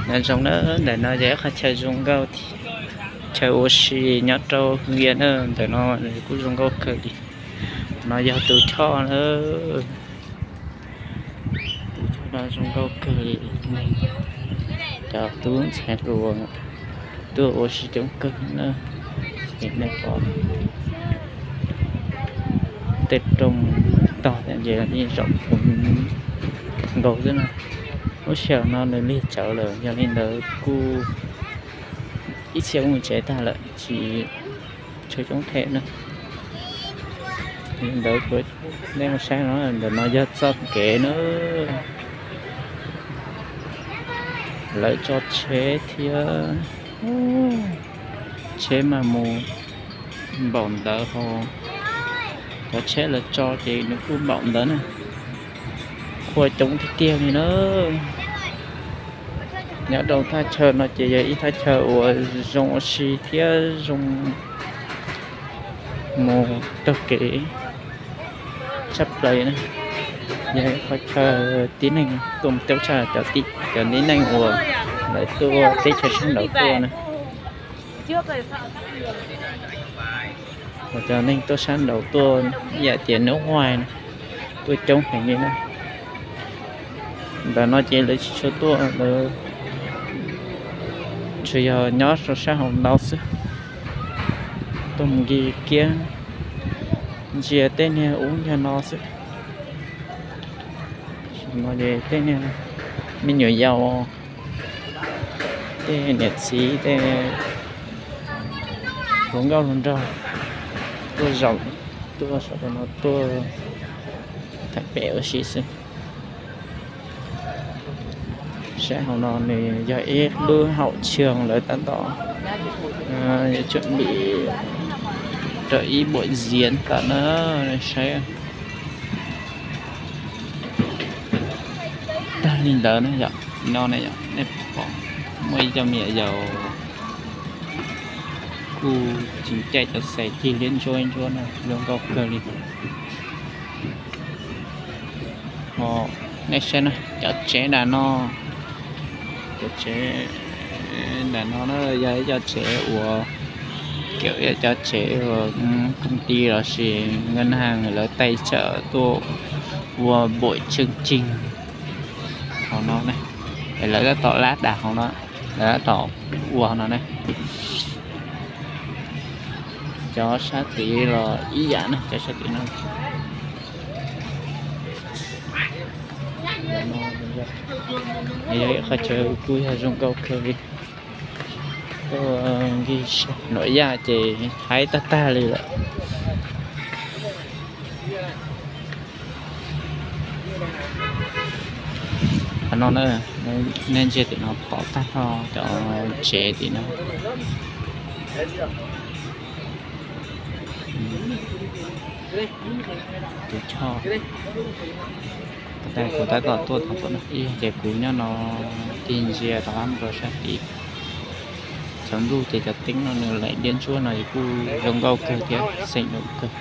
Nyob zoo na, ntawm no yog ib qhov chaw zoo nkauj, chaw ua si nyob rau Hwm Yam na, ntawm no kuj zoo nkauj kawg li. No yog tus choj na, tus choj no zoo nkauj kawg li. Cov tub ntxhais hluas tuaj ua si coob kawg na. Nej pom tej rooj tog ces yeej zaum nkaus xwb na. Lub sij hawm no nws lig tsawv lawm, yog li ntawd kuj ib txhia kuj mus tsev tag lawm, tsis tshua coob them na. Li ntawd nej mus saib no, ntawm no yog txoj kev na. Lawv tso tsheb thiab, tsheb mas mus npaum ntawd ho. Cov tsheb lawv tso ces nws kuj npaum ntawd na. Qhua coob tiag tiag li na. Nyob rau thaj chaw no ces yog ib thaj chaw uas zoo ua si thiab zoo mus taug kev tshaj plaws na. Yog ib qhov chaw tib neeg tuaj mus caub tshaj cov tib neeg uas lawv tuaj teb chaws sab nraud tuaj na. Uas cov neeg tuaj sab nraud tuaj ib yam tias nub huai na, tuaj coob heev li na. Ntawm no ces lawv tsis tshua tuaj, lawv tsuas yog nyob rau sab hauv ntau xwb. Tuaj mus nkig kiab ntsia tej niag ub niag no xwb. Tej niag me nyuam yaus, tej niam txiv, tej hluas nkauj hluas nraug tuaj zaum, tuaj saum no tuaj tham pem ua si xwb. Sab hauv no nws yog ib lub hauv tshiab lawv tab tom yuav tsum dim rau ib buam ziav tas na, saib. Tag li ntawd na yom, no na yom, nej pom muaj ib co me nyuam yaus kuj tsis caij cov xais cig liab ntsuab ntsuab na, zoo nkauj kawg li. Ho nej saib na, cov tsev nram no, cov tsev nram no na yog ib co tsev uas, cov tsev uas công ty lossis ngân hàng lawv tài trợ tuaj ua buổi chương trình hauv no na, es lawv tab tom lab dag hauv no, lawv tab tom ua hauv no na. Cov sab tid los ib yam na, cov sab tid no yog ib qhov chaw kuj yog zoo nkauj kawg li. Tuaj nkig nuam yaj ces haib tag tag li lawm. Qhov no na, nej ntsia tim no pom tag nrho cov tsev tim no. Tus choj, kuv tab tom tuaj tod no ib yam ces kuv nyob no tig ntsia rov qab mus rau sab tid. Tsaus ntuj ces cov teeb no nws laim liab ntsuab no kuj zoo nkauj kawg thiab xeem dum kawg.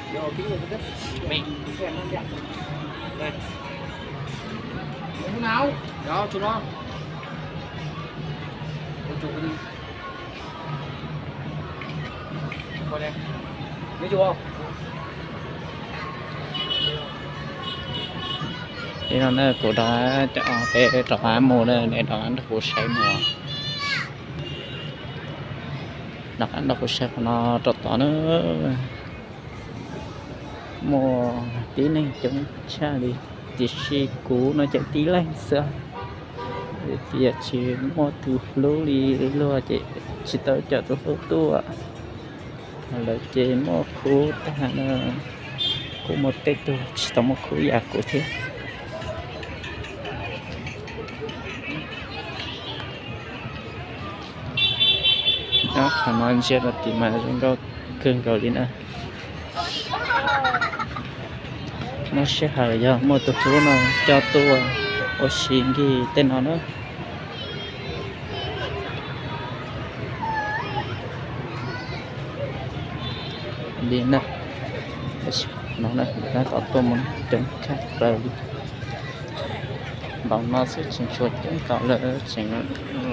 Li no na, kuv rov qab, peb rov qab mus na, nej rov qab nrog kuv saib mus. Rov qab nrog kuv saib qhov no rau tod na. Muaj tib neeg coob tshaj li, tiam sis kuv no ces tib leeg xwb. Tiam sis muaj tus hlub li luag ces tsis tau coj tus hlub tuaj. Lawv ces muaj khub tag no, kuj muaj tej tug tsis tau muaj khub yam kuv thiab. Qhov no ntsia rau tim mas zoo nkauj kawg nkaus li na. Muaj sij hawm yog muaj tus hlub no coj tuaj ua si nkig tej no na. Li na, no na, tab tom tuaj mus coob tshaj plaws li. Npaum no xwb tseem tshuav coob tom lawv tseem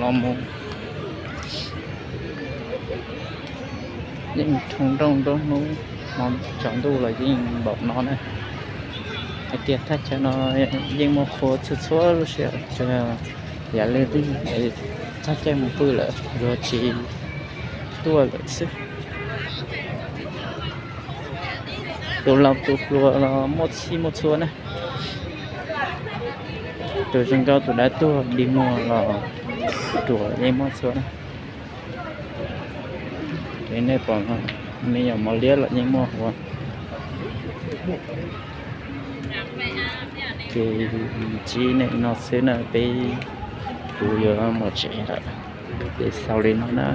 los mus. Yeej rhoo nrooj nruab hnub, hmo tsaus ntuj los yeej npaum no na. Hais tias thaj chaw no yeej muaj qhua txhua txhua lub sij hawm, yam li thaj caij mus pw lawm luag tsis tuaj lawm xwb. Tus laus tus hluas los muaj txhij muaj txhua na. Tus zoo nkauj tus dawb tuag dig muag los ruam yeej muaj txhua na. Ces nej pom me nyuam mos liab los yeej muaj hua. Ces ntsib nej no xwb na, peb kuv yuav mus tsev lawm, ces xaus li no na.